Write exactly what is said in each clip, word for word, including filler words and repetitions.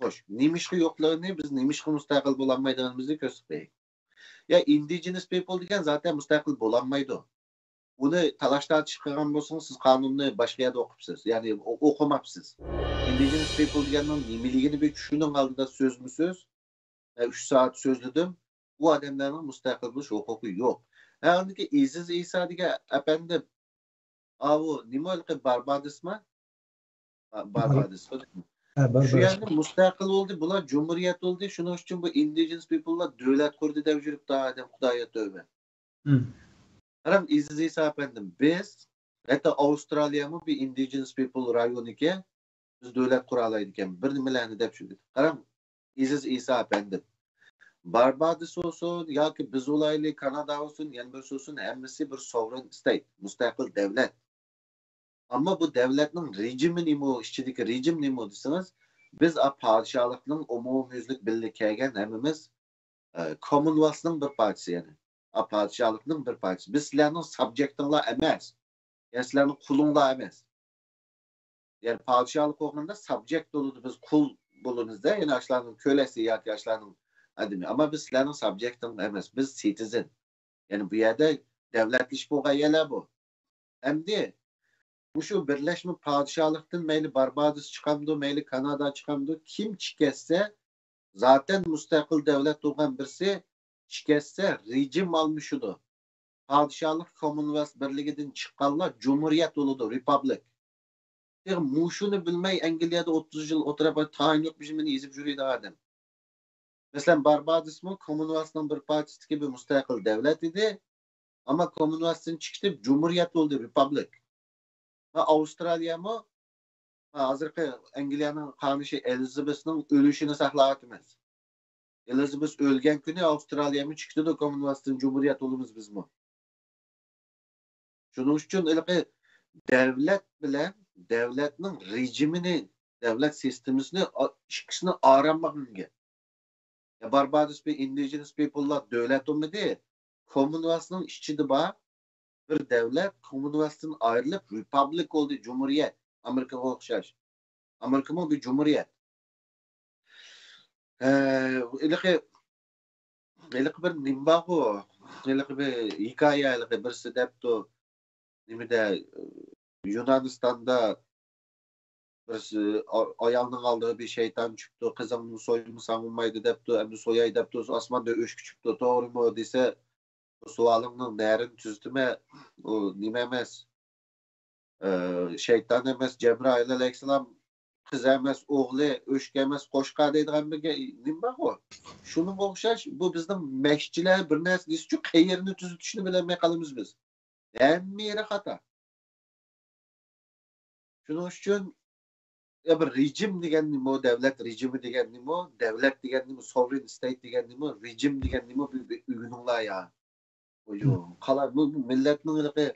خوش، نېمىشقا يوقلىغىنى، بىز نېمىشقا مۇستەقىل بولالمايدىغىنىمىزنى كۆرسىتىپ بېرەي. يا ئىندىجېنس پىپل دېگەن زاتەن مۇستەقىل بولالمايدۇ. ئۇنى تالاش تارتىش قىلغان بولسىڭىز، سىز قانۇننى باشقا يەردە ئوقۇپسىز، يەنى ئو-، ئوقۇماپسىز. ئىندىجېنس پىپل دېگەننىڭ نېمىلىكىنى بىر چۈشىنىڭ ئالدىدا سۆزمۇ سۆز. مەن ئۈچ سائەت سۆزلىدىم. ئۇ ئادەملەرنىڭ مۇستەقىل بولۇش ھوقۇقى يوق. ھە، ئاندىكى ئېزىز ئىسا دېگەن ئەپەندىم، ئاۋۇ نېمە ھېلىقى باربادىسما؟ با-، باربادىس. ھە، شۇ باربادىس. يەردە مۇستەقىل بولدى، بۇلار جۇمھۇرىيەت بولدى. شۇنىڭ ئۈچۈن بۇ ئىندىجېنس پىپللار دۆلەت قۇردى دەپ يۈرۈپتۇ ئادەم، خۇدايا تۆۋە. مم. قاراڭ، ئېزىز ئىسا ئەپەندىم، بىز، ھەتتا ئاۋسترالىيەمۇ بىر ئىندىجېنس پىپل رايونىكەن، بىز دۆلەت قۇرالايدىكەن، بىر نېمىلەرنى دەپ يۈردى. قاراڭ، ئېزىز ئىسا ئەپەندىم، باربادىس بولسۇن ياكى بىز بولايلى، كانادا بولسۇن، يەنە بىرسى بولسۇن، ھەممىسى بىر سوۋرېن ستەيت، مۇستەقىل دەۋلەت. ئەمما بۇ دەۋلەتنىڭ رېجىمى نېمە، ئىچىدىكى رېجىم نېمە دېسىڭىز، بىز ئا پادىشاھلىقنىڭ ئومۇميۈزلۈك بىللە كەلگەن ھەممىمىز، ئە، كوممونۋېلتنىڭ بىر پارچىسى، يەنى. ئا پادىشاھلىقنىڭ بىر پارچىسى. بىز سىلەرنىڭ سابجېكتىڭلار ئەمەس. يەنى سىلەرنىڭ قۇلۇڭلار ئەمەس. يەنى پادىشاھلىق بولغاندا سابجېكت بولىدۇ، بىز قۇل بولىمىزدا، يەنى ئاشۇلارنىڭ كۆلەسى ياكى ئاشۇلارنىڭ ئادىمى. ئەمما بىز سىلەرنىڭ سابجېكتىڭ ئەمەس، بىز سىتىزېن. يەنى بۇ يەردە دەۋلەتلىشىپ بولغان يەرلەر بۇ. ئەمدى مۇشۇ بىرلەشمە پادىشاھلىقتىن مەيلى باربادوس چىقامدۇ، مەيلى كانادا چىقامدۇ، كىم چىكەتسە، زاتەن مۇستەقىل دەۋلەت بولغان بىرسى چىكەتسە، رېجىم ئالمىشىدۇ. پادىشاھلىق كوممونۋېلت بىرلىكىدىن چىققانلار جۇمھۇرىيەت بولىدۇ، رېپابلىك. تېخى مۇشۇنى بىلمەي ئەنگلىيەدە ئوتتۇز يىل ئولتۇرۇپ، تايىنلىق بىر نېمىنى يېزىپ يۈرىدىغان ئادەم. مەسىلەن، باربادوسمۇ كوممونۋېلتنىڭ بىر پارچىسىدىكى بىر مۇستەقىل دەۋلەت ئىدى. ئەمما كوممونۋېلتتىن چىقىپ جۇمھۇرىيەت بولدى، رېپابلىك. ۋە ئاۋسترالىيەمۇ، ھە، ھازىرقى ئەنگلىيەنىڭ خانىشى ئېلىزابېسنىڭ ئۆلۈشىنى ساقلاۋاتىمىز. ئېلىزابېس ئۆلگەن كۈنى ئاۋسترالىيەمۇ چىقىدۇ كوممونۋېلتتىن، جۇمھۇرىيەت بولىمىز بىزمۇ. شۇنىڭ ئۈچۈن ھېلىقى دەۋلەت بىلەن دەۋلەتنىڭ رېجىمىنى، دەۋلەت سىستېمىسىنى ئا-، ئىككىسىنى ئايرىمىغان گەپ. يا باربادوس بىر ئىندىجېنس پىپللار دۆلەت بولمىدى. كوممونۋېلتنىڭ ئىچىدە بار بىر دەۋلەت كوممونۋېلتتىن ئايرىلىپ رېپابلىك بولدى، جۇمھۇرىيەت. ئامېرىكىغا ئوخشاش. ئامېرىكىمۇ بىر جۇمھۇرىيەت. ھە، ھېلىقى، ھېلىقى بىر نېمە بارغۇ؟ ھېلىقى بىر ھېكايە، ھېلىقى بىرسى دەپتۇ. نېمىدە، يۇنانىستاندا بىرسى ئا-، ئايالنىڭ ئالدىغا بىر شەيتان چۈشۈپتۇ، قىزىڭنى سويمىساڭ بولمايدۇ دەپتۇ، ئەمدى سوياي دەپتۇ، ئاسماندا ئۆچكە چۈشۈپتۇ، توغرىمۇ دېسە، بۇ سوئالىڭنىڭ نەرىنى تۈزىتىمەن، ئۇ نېمە ئەمەس، ئە، شەيتان ئەمەس، جەبرائىل ئەلەيھىسسالام قىز ئەمەس، ئوغلى، ئۆچكە ئەمەس، قوچقار دەيدىغان بىر گە-، نېمە بارغۇ؟ شۇنىڭغا ئوخشاش، بۇ بىزنىڭ مەشىقچىلەر بىر نەرسە دېسىچۇ، قەيەرنى تۈزىتىشنى بىلەلمەي قالىمىز بىز. ھەممە يېرى خاتا. شۇنىڭ ئۈچۈن، يا، بىر رېجىم دېگەن نېمە، دەۋلەت رېجىمى دېگەن نېمە، دەۋلەت دېگەن نېمە، سوۋرېن ستەيت دېگەن نېمە، رېجىم دېگەن نېمە، بىر، بىر ئۆگىنىڭلار يا. بۇ، مم. قالا-، بۇ مىللەتنىڭ ھېلىقى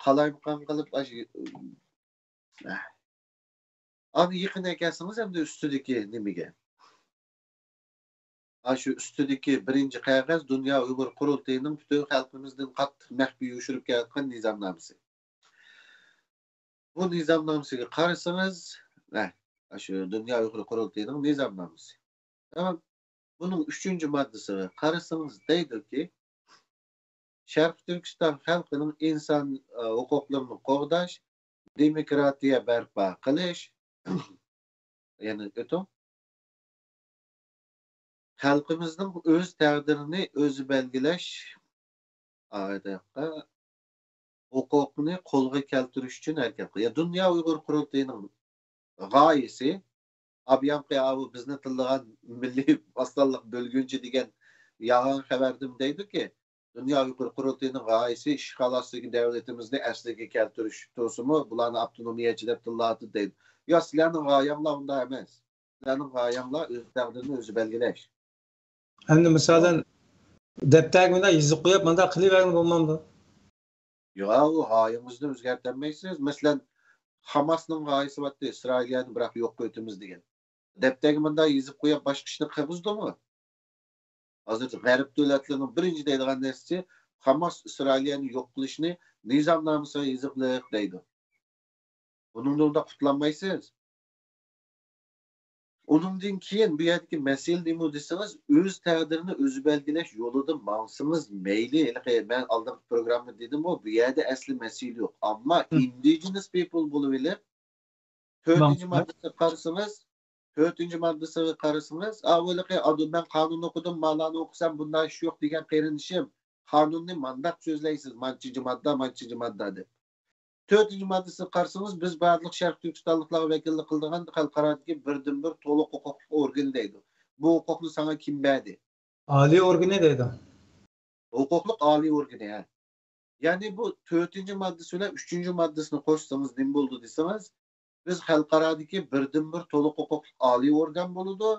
قالايمىقان قىلىپ، ئاشۇ، ئەھ. ئاندىن يېقىن كەلسىڭىز ئەمدى ئۈستىدىكى نېمىگە؟ ئاشۇ ئۈستىدىكى بىرىنچى قەغەز دۇنيا ئۇيغۇر قۇرۇلتىيىنىڭ پۈتۈن خەلقىمىزدىن قاتتىق مەخپىي يوشۇرۇپ كېلىۋاتقان نىزامنامىسى. بۇ نىزامنامىسىگە قارىسىڭىز، ھە، ئاشۇ دۇنيا ئۇيغۇر قۇرۇلتىيىنىڭ نىزامنامىسى. تامام. بۇنىڭ ئۈچىنچى ماددىسىغا قارىسىڭىز دەيدۇكى، شەرقىي تۈركىستان خەلقىنىڭ ئىنسان، ئە، ھوقۇقلىرىنى قوغداش، دېموكراتىيە بەرپا قىلىش، يەنە ئۆتۈڭ. خەلقىمىزنىڭ ئۆز تەقدىرىنى ئۆزى بەلگىلەش، ئا، ھوقۇقىنى قولغا كەلتۈرۈش ئۈچۈن ھەرىكەت قىل-، يا، دۇنيا ئۇيغۇر قۇرۇلتىيىنىڭ غايىسى، ئابيانقى ئاۋۇ بىزنى تىللىغان مىللىي ئاز سانلىق بۆلگۈنچى دېگەن يالغان خەۋەردىمۇ دەيدۇكى، دۇنيا ئۇيغۇر قۇرۇلتىيىنىڭ غايىسى ئىشغال ئاستىدىكى دەۋلىتىمىزنى ئەسلىگە كەلتۈرۈش تۇرسىمۇ، بۇلارنى ئاپتونومىيەچى دەپ تىللاۋاتىدۇ دەيدۇ. يا، سىلەرنىڭ غايەڭلار ئۇنداق ئەمەس. سىلەرنىڭ غايەڭلار ئۆز تەقدىرىنى ئۆزى بەلگىلەش. ئەمدى مىسالەن، دەپتەرگە مۇنداق يېزىپ قويۇپ، مۇنداق قىلىۋەرگىلى بولمامدۇ؟ ياق، ئۇ غايىڭىزنى ئۆزگەرتەلمەيسىز. مەسىلەن، خاماسنىڭ غايىسى بارتتى، ئىسرائىلىيەنى بىراق يوق قىلىۋېتىمىز دېگەن. دەپتەرگە مۇنداق يېزىپ قويۇپ، باشقا ئىشنى قىلغۇزدىمۇ؟ ھازىر غەرب دۆلەتلىرىنىڭ بىرىنچى دەيدىغان نەرسىسى، خاماس ئىسرائىلىيەنى يوق قىلىشنى نىزامنامىسىغا يېزىقلىق دەيدۇ. بۇنىڭدىن ئۇنداق قۇتۇلالمايسىز. ئۇنىڭدىن كېيىن بۇ يەردىكى مەسىلە نېمە دېسىڭىز، ئۆز تەقدىرىنى ئۆزى بەلگىلەش يولىدا ماڭسىڭىز مەيلى. ھېلىقى مەن ئالدىنقى پروگراممىدا دېدىمغۇ، بۇ يەردە ئەسلى مەسىلە يوق. ئەمما indigenous people بولۇۋېلىپ، تۆتىنچى ماددىسىغا قارىسىڭىز، تۆتىنچى ماددىسىغا قارىسىڭىز، ئا، ھېلىقى مەن قانۇن ئوقۇدۇم، مالارنى ئوقۇسام بۇنداق ئىش يوق دېگەن قېرىندىشىم، قانۇننى مانداق سۆزلەيسىز، مانچىنچى ماددا، مانچىنچى ماددا دەپ. تۆتىنچى ماددىسىغا قارىسىڭىز، بىز بارلىق شەرقىي تۈركىستانلىقلارغا ۋەكىللىك قىلىدىغان خەلقئارادىكى بىردىنبىر تولۇق ھوقۇقلۇق ئورگىنى دەيدۇ. بۇ ھوقۇقنى ساڭا كىم بەردى؟ ئالىي ئورگىنى دەيدۇ. ھوقۇقلۇق ئالىي ئورگىنى، ھە. يەنى بۇ تۆتىنچى ماددىسى بىلەن ئۈچىنچى ماددىسىنى قوشسىڭىز نېمە بولىدۇ دېسىڭىز، بىز خەلقئارادىكى بىردىنبىر تولۇق ھوقۇقلۇق ئالىي ئورگان بولىدۇ.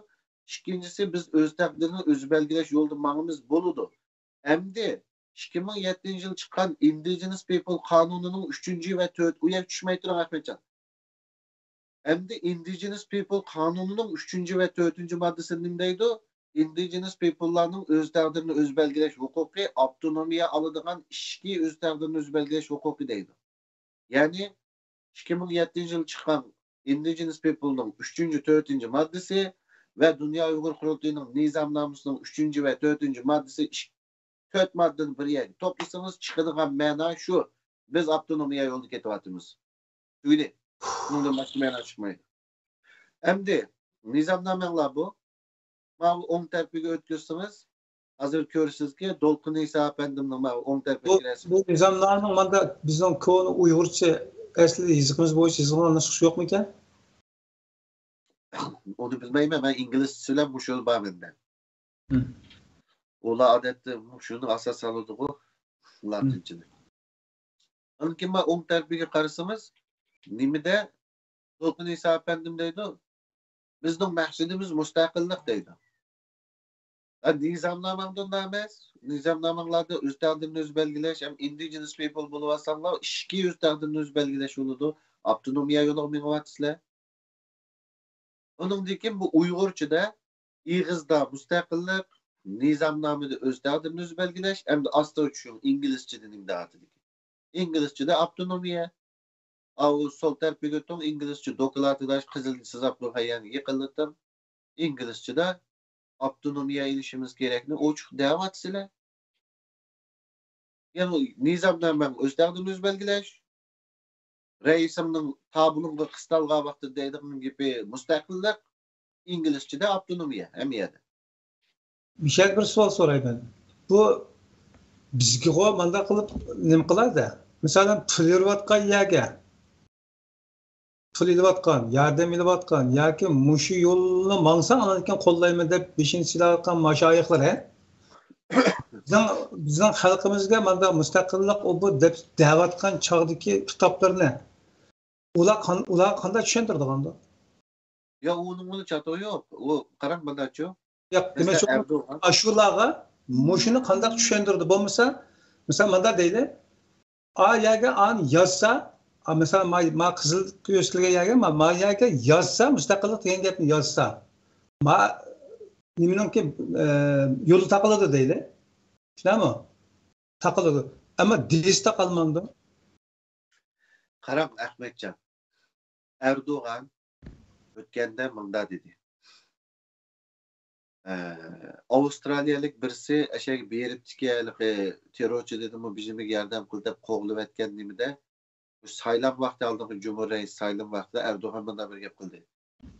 ئىككىنچىسى، بىز ئۆز تەقدىرىنى ئۆزى بەلگىلەش يولىدا ماڭىمىز بولىدۇ. ئەمدى ئىككى مىڭ يەتتىنچى يىل چىققان indigenous people قانۇنىنىڭ ئۈچىنچى ۋە تۆت، ئۇ يەرگە چۈشمەي تۇرۇڭ، ئەخمەتجان. ئەمدى indigenous people قانۇنىنىڭ ئۈچىنچى ۋە تۆتىنچى ماددىسى نېمە دەيدۇ؟ Indigenous peopleلارنىڭ ئۆز تەقدىرىنى ئۆزى بەلگىلەش ھوقۇقى، ئاپتونومىيە ئالىدىغان ئىچكى ئۆز تەقدىرىنى ئۆزى بەلگىلەش ھوقۇقى دەيدۇ. يەنى ئىككى مىڭ يەتتىنچى يىل چىققان indigenous peopleنىڭ ئۈچىنچى، تۆتىنچى ماددىسى ۋە دۇنيا ئۇيغۇر قۇرۇلتىيىنىڭ نىزامنامىسىنىڭ ئۈچىنچى ۋە تۆتىنچى ماددىسى، ئىش-، تۆت ماددىنى بىر يەرگە توپلىسىڭىز، چىقىدىغان مەنا شۇ: بىز ئاپتونومىيە يولىدا كېتىۋاتىمىز. تۈگىدى. بۇنىڭدىن باشقا مەنا چىقمايدۇ. ئەمدى نىزامنامەڭلار بۇ. ماۋۇ ئوڭ تەرىپىگە ئۆتكۈزسىڭىز، ھازىر كۆرىسىزكى، دولقۇن ئىسا ئەپەندىمنىڭ ماۋۇ ئوڭ تەرىپىدىكى رەسىمى. بۇ نىزامنامىنىڭ ماندا بىزنىڭ كونا ئۇيغۇرچە ئەسلى يېزىقىمىز بويىچە يېزىلغان نۇسخىسى يوقمىكەن؟ ئۇنى بىلمەيمەن، مەن ئىنگلىزچىسى بىلەن مۇشۇ بار مەندە. ئۇلار ئادەتتە مۇشۇنى ئاساس ئالىدىغۇ، لاتىنچىنى. ئاندىن كېيىن مانا ئوڭ تەرىپىگە قارىسىڭىز، نېمىدە دولقۇن ئىسا ئەپەندىم دەيدۇ، بىزنىڭ مەقسىتىمىز مۇستەقىللىق دەيدۇ. ھە، نىزامناماڭدا ئۇنداق ئەمەس. نىزامناماڭلاردا ئۆز تەقدىرىنى ئۆزى بەلگىلەش ھەم indigenous people بولۇۋالساڭلار، ئىچكى ئۆز تەقدىرىنى ئۆزى بەلگىلەش بولىدۇ. ئاپتونومىيە يولىغا مېڭىۋاتىسىلەر. ئۇنىڭدىن كېيىن بۇ ئۇيغۇرچىدا ئېغىزدا مۇستەقىللىق، نىزامنامىدا ئۆز تەقدىرىنى ئۆزى بەلگىلەش، ئەمدى ئاستىغا چۈشۈڭ، ئىنگلىزچىدە نېمە دەۋاتىدىكەن؟ ئىنگلىزچىدە ئاپتونومىيە. ئاۋۇ سول تەرىپىگە ئۆتۈڭ، ئىنگلىزچە دوكلاتىدا قىزىل سىزىق بولغان يەرنى يېقىنلىتىڭ. ئىنگلىزچىدە ئاپتونومىيە ئېلىشىمىز كېرەكنى ئوچۇق دەۋاتىسىلەر. يەنى نىزامنامەڭ ئۆز تەقدىرىنى ئۆزى بەلگىلەش، رەئىسىڭنىڭ تابۇلۇڭغا قىستالغان ۋاقتىدا دەيدىغان گېپى مۇستەقىللىق، ئىنگلىزچىدە ئاپتونومىيە ھەممە يەردە. مىشەگە بىر سوئال سورايمەن. بۇ بىزگىغۇ مانداق قىلىپ نېمە قىلار-دە؟ مىسالەن، پۇل يۈرۈۋاتقان يەرگە، پۇل ئېلىۋاتقان، ياردەم ئېلىۋاتقان ياكى مۇشۇ يولنى ماڭساڭ ئاندىن كېيىن قوللايمەن دەپ بېشىنى سىلاۋاتقان ماشايىخلار، ھە؟ بىزنىڭ، بىزنىڭ خەلقىمىزگە مانداق مۇستەقىللىق ئۇ بۇ دەپ دەۋاتقان چاغدىكى خىتابلىرىنى ئۇلار قان-، ئۇلارغا قانداق چۈشەندۈرىدىغاندۇ؟ يا، ئۇنىڭ بىلەن چاتىقى يوق. ئۇ قاراڭ مانداچۇ. ياق، مەسىلەن، دېمەكچى، ئەردوغان. ئاشۇلارغا مۇشۇنى قانداق چۈشەندۈردى؟ بولمىسا، مىسال، مانداق دەيلى. ئا يەرگە ئانى يازسا، ئا، مىسال، ما، ما قىزىل كۆرسىتىلگەن يەرگە، ما، ما يەرگە يازسا، مۇستەقىللىق دېگەن گەپنى يازسا، ما نېمىنىڭكى، ئە، يولى تاقىلىدۇ دەيلى. شۇنداقمۇ؟ تاقىلىدۇ. ئەمما دېستا قالمامدۇ؟ قاراڭ، ئەخمەتجان. ئەردوغان ئۆتكەندە مۇنداق دېدى. ئە، ئاۋسترالىيەلىك بىرسى ئەشەگە بېرىپتىكى، ھېلىقى تېررورچى دېدىمۇ، بىزمىگە ياردەم قىل دەپ قوغلىۋەتكەن نېمىدە، سايلام ۋاقتى، ئالدىنقى جۇمھۇر رەئىس سايلام ۋاقتىدا ئەردوغان مۇنداق بىر گەپ قىلدى.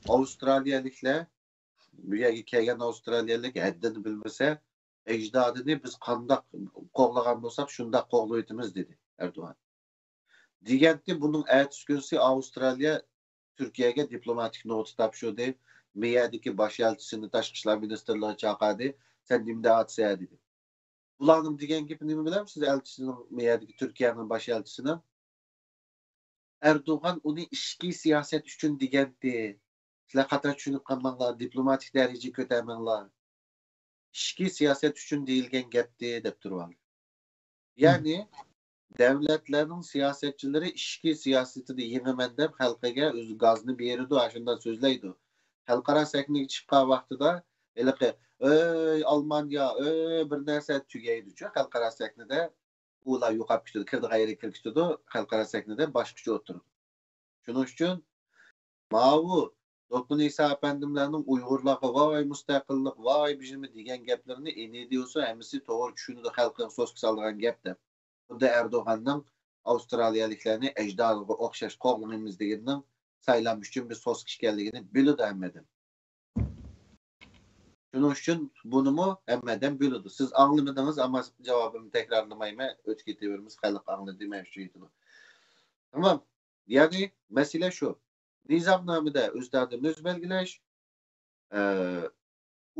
ئاۋسترالىيەلىكلەر، بۇ يەرگە كەلگەن ئاۋسترالىيەلىك ھەددىنى بىلمىسە، ئەجدادىنى بىز قانداق قوغلىغان بولساق، شۇنداق قوغلىۋېتىمىز، دېدى ئەردوغان. دېگەنتى بۇنىڭ ئەتىسى كۈنسى ئاۋسترالىيە تۈركىيەگە دىپلوماتىك نوتا تاپشۇردى. مېيەدىكى باش ئەلچىسىنى تاشقى ئىشلار مىنىستىرلىقىغا چاقىردى. سەن نېمە دەۋاتىسەن دېدى. بۇلارنىڭ دېگەن گېپى نېمە بىلەمسىز؟ ئەلچىسىنىڭ، مېيەدىكى تۈركىيەنىڭ باش ئەلچىسىنىڭ، ئەردوغان ئۇنى ئىچكى سىياسەت ئۈچۈن دېگەنتى. سىلەر خاتا چۈشىنىپ قالماڭلار، دىپلوماتىك دەرىجىگە كۆتەرمەڭلار. ئىچكى سىياسەت ئۈچۈن دېيىلگەن گەپتى دەپ تۇرۇۋالدى. يەنى دەۋلەتلەرنىڭ سىياسەتچىلىرى ئىچكى سىياسىتىدە يېڭىمەن دەپ خەلقىگە ئۆزى گازنى بېرىدۇ، ئاشۇنداق سۆزلەيدۇ. خەلقئارا سەھنىگە چىققان ۋاقتىدا ھېلىقى، ئۆي ئالمانىيە، ئۆي بىر نەرسە تۈگەيدۇچۇ خەلقئارا سەھنىدە. ئۇلار يوقاپ كېتىدۇ، كىرىدىغان يېرىگە كىرىپ كېتىدۇ، خەلقئارا سەھنىدە باشقىچە ئولتۇرىدۇ. شۇنىڭ ئۈچۈن ماۋۇ دولقۇن ئىسا ئەپەندىملەرنىڭ ئۇيغۇرلارغا ۋاي مۇستەقىللىق، ۋاي بىزمۇ دېگەن گەپلىرىنى ئېنى دېيسۇ، ھەممىسى توغرا چۈشىنىدۇ، خەلقنى سوسكا سالىدىغان گەپ دەپ. خۇددى ئەردوغاننىڭ ئاۋسترالىيەلىكلەرنى ئەجدادىغا ئوخشاش قوغلىمايمىز دېگىنىنىڭ سايلام ئۈچۈن بىر سوسكا ئىكەنلىكىنى بىلىدۇ ھەممىدىن. شۇنىڭ ئۈچۈن بۇنىمۇ ھەممەدىن بىلىدۇ. سىز ئاڭلىمىدىڭىز، ئەمما جاۋابىمنى تەكرارلىمايمەن، ئۆتۈپ كېتىۋېرىمىز، خەلق ئاڭلىدى، مەن شۇ يېتىدۇ. تامام. يەنى مەسىلە شۇ. نىزامنامىدە ئۆز تەقدىرىنى ئۆزى بەلگىلەش، ئە،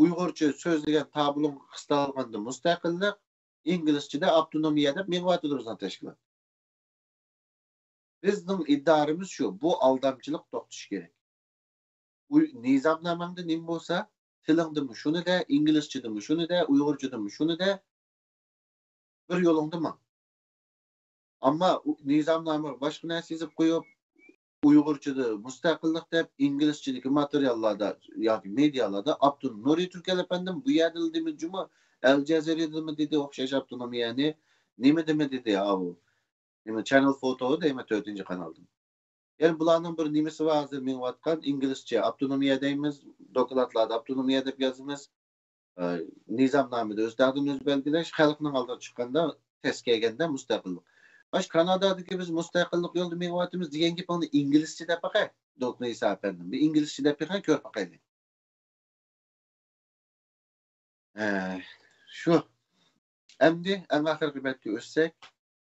ئۇيغۇرچە سۆزلىگەن تابلوڭ قىستالغاندا مۇستەقىللىق، ئىنگلىزچىدە ئاپتونومىيە دەپ مېڭىۋاتىدۇ بىزنىڭ تەشكىلات. بىزنىڭ ئىدىئالىمىز شۇ، بۇ ئالدامچىلىق توختىشى كېرەك. ئۇي-، نىزامنامەڭدە نېمە بولسا، تىلىڭدىمۇ شۇنى دە، ئىنگلىزچىدىمۇ شۇنى دە، ئۇيغۇرچىدىمۇ شۇنى دە، بىر يولۇڭدا ماڭ. ئەمما ئۇ نىزامنامىغا باشقا نەرسە يېزىپ قويۇپ، ئۇيغۇرچىدا مۇستەقىللىق دەپ، ئىنگلىزچىدىكى ماتېرىياللاردا ياكى مېدىيالاردا ئاپتونوم، نۇرى تۈركەل ئەپەندىم بۇ يەردىلا دېمىدى جۇمۇ، ئەل جەزىرىدىمۇ دېدى ئوخشاش ئاپتونومىيەنى، نېمە دېمە دېدى ئاۋۇ. نېمە، چەننېل فور دەيمەن، تۆتىنچى قانالدىن. يەنى بۇلارنىڭ بىر نېمىسى بار ھازىر مېڭىۋاتقان، ئىنگلىزچە ئاپتونومىيە دەيمىز، دوكلاتلاردا ئاپتونومىيە دەپ يازىمىز. ئە، نىزامنامىدا ئۆز تەقدىرىنى ئۆزى بەلگىلەش، خەلقنىڭ ئالدىغا چىققاندا تەس كەلگەندە مۇستەقىللىق. باش كانادادىكى بىز مۇستەقىللىق يولىدا مېڭىۋاتىمىز دېگەن گېپىڭنى ئىنگلىزچە دەپ باقە، دولقۇن ئىسا ئەپەندىم. بىر ئىنگلىزچە دەپ بېقىڭ، كۆرۈپ باقايلى. ئە، شۇ. ئەمدى ئەڭ ئاخىرقى بەتكە ئۆتسەك،